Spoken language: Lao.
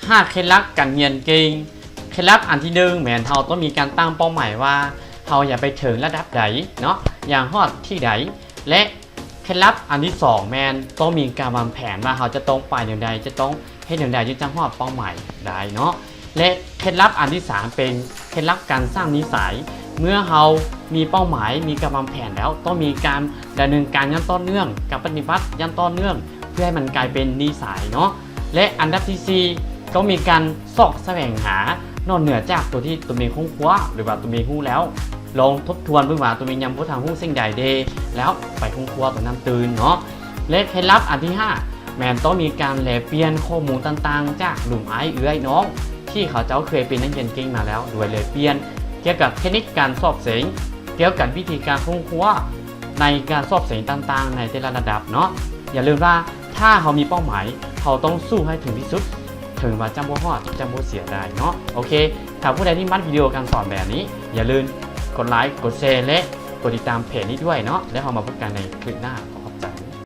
ຫ້າ ເຄັດລັບການຮຽນເກັ່ງ. ເຄັດລັບອັນທີໜຶ່ງ ແມ່ນເຮົາຕ້ອງມີການຕັ້ງເປົ້າໝາຍວ່າເຮົາຢາກໄປເຖິງລະດັບໃດເນາະ, ຢາກຮອດທີ່ໃດ ແລະ ເຄັດລັບອັນທີສອງ ແມ່ນຕ້ອງມີການວາງແຜນວ່າເຮົາຈະຕ້ອງໄປແນວໃດ, ຈະຕ້ອງເຮັດແນວໃດຈຶ່ງຈະຮອດເປົ້າໝາຍໄດ້ເນາະ. ແລະ ເຄັດລັບອັນທີສາມ ເປັນເຄັດລັບການສ້າງນິໄສ. ເມື່ອເຮົາມີເປົ້າໝາຍ, ມີການວາງແຜນແລ້ວ, ຕ້ອງມີການດຳເນີນການຢ່າງຕໍ່ເນື່ອງ, ການປະຕິບັດຢ່າງຕໍ່ເນື່ອງ ເພື່ອໃຫ້ມັນກາຍເປັນນິໄສເນາະ. ແລະ ອັນດັບທີສີ່ ຕ້ອງມີການຊອກສະແຫວງຫານອກເໜືອຈາກຕົວທີ່ຕົນເອງຄົ້ນຄວ້າ ຫຼືວ່າຕົນເອງຮູ້ແລ້ວ, ລອງທົບທວນເບິ່ງວ່າຕົນເອງຍັງບໍ່ທັນຮູ້ສິ່ງໃດເດ ແລ້ວໄປຄົ້ນຄວ້າຕົວນັ້ນຕື່ມເນາະ. ແລະ ເຄັດລັບອັນທີຫ້າ ແມ່ນຕ້ອງມີການແລກປ່ຽນຂໍ້ມູນຕ່າງໆ ຈາກລຸມອ້າຍເອື້ອຍນ້ອງ ທີ່ເຂົາເຈົ້າເຄີຍເປັນນັກຮຽນເກັ່ງມາແລ້ວ, ໂດຍແລກປ່ຽນກ່ຽວກັບເທັກນິກການສອບເສັງ, ກ່ຽວກັບວິທີການຄົ້ນຄວ້າໃນການສອບເສັງຕ່າງໆ ໃນແຕ່ລະລະດັບເນາະ. ຢ່າລືມວ່າ ຖ້າເຮົາມີເປົ້າໝາຍ, ເຮົາຕ້ອງສູ້ໃຫ້ເຖິງທີ່ສຸດ, ເຖິງວ່າຈະບໍ່ຮອດ, ຈະບໍ່ເສຍດາຍເນາະ. ໂອເຄ, ຖ້າຜູ້ໃດທີ່ມັກວິດີໂອການສອນແບບນີ້, ຢ່າລືມກົດໄລ, ກົດແຊ ແລະ ກົດຕິດຕາມເພຈນີ້ດ້ວຍເນາະ. ແລ້ວເຮົາມາພົບກັນໃນຄລິບໜ້າ.